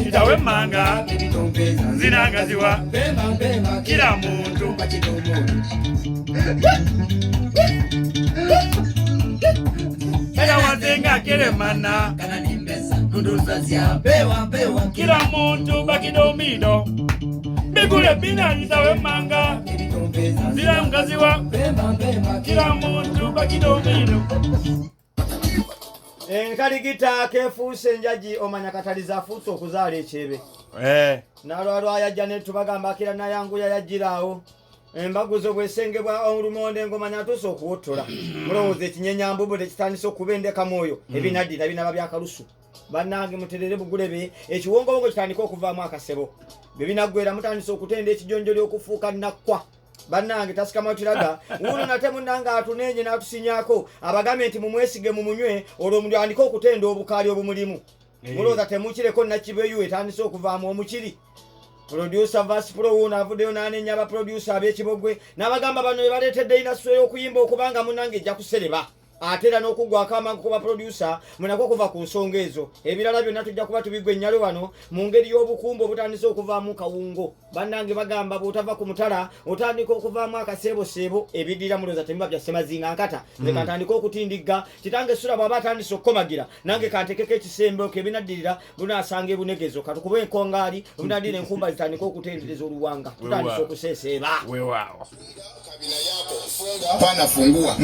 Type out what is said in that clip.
Kitawe emmanga nzinangaziwa kila muntu. Kaya keremana kila muntu bakidomido bigule bina yitawe manga nzinangaziwa kila muntu bakidomido. Enkaligita kefuuse enjaji, omanya kataliza afuuse okuzaala ekyebe. Nalwalwa yajja netubagamba akira nayanguya yajjiraawo embaguzo bwesenge bwa olumonde ngomanya atuuse okuwottola. Mulowooza ekinyenyambubu tekitandise okubendeka mwoyo, ebinaddira binaba byakalusu. Bannange muterere bugulebe, ekiwongowongo kitandike okuvaamu akasebo, bwe binaggwera mutandise okutenda ekijonjoli okufuuka nakkwa. Bannange tasikamatiraga wuuno nate munnange atuneenye n'atusinyaako, abagambye nti mumwesige mumunywe, olwo mutandike okutenda obukaali obumulimu. Mulowooza temukireko nakibeyu etandise okuvaamu omukiri. Producer Vas Pro wuuno avuddeyo n'anenya abaproducer ab'ekibogwe n'abagamba bano be baleetedde industry y'okuyimba okubanga munnange ejja kusereba, ate era n'okuggwako amangu ku baproducer munako okuva ku nsonga ezo. Ebirala byonna tujja kuba tubigwa ennyalo wano mu ngeri y'obukumbu obutandise okuvaamu kawungo. Bannange bagamba bw'otava ku mutala otandika okuvaamu akaseeboseebo, ebiddira mulowooza tebiba bya ssemazinga nkata. Nze kantandike okutindigga kitange sula bw'aba atandise okukomagira, nange kantekeko ekisembo kebinaddirira bunaasanga ebunegezo katukube enkongaali obinaddira enkumba zitandike okutendereza oluwanga, tutandise okuseeseeba. Weewaawo. Pana fungua.